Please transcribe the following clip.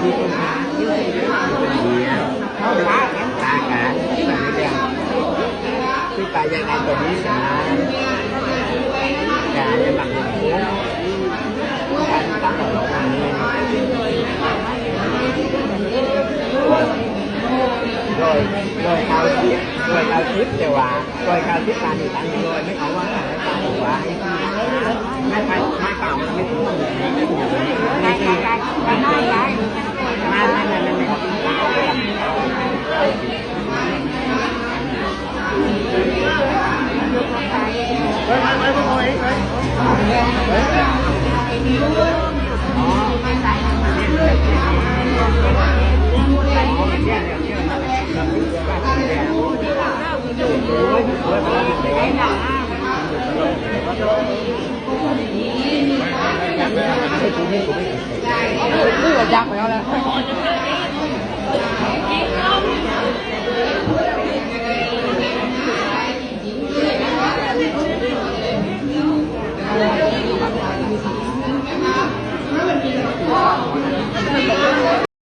ປາການ ຄືປາການຕົວນີ້ສາ ການຍັງບັກໂຄງ ການຕັ້ງ ຮ້ອຍ ຮ້ອຍເກົ້າສິບ ຮ້ອຍເກົ້າສິບ ແຕ່ວ່າ ร้อยเก้าสิบ ບາດນີ້ ສາມຮ້ອຍ ໄມ່ເອົາວ່າ ໄມ້ປ່າວ ໄມ້ປ່າວ ໄມ້ປ່າວ ມັນໄມ່ຖືກ ໄມ້ປ່າວ ໄມ້ປ່າວ ໄມ້ປ່າວ ໄມ້ປ່າວ ໄມ້ປ່າວ ໄມ້ປ່າວ ໄມ້ປ່າວ ນີ້ກໍຍັກແລ້ວແຫຼະ.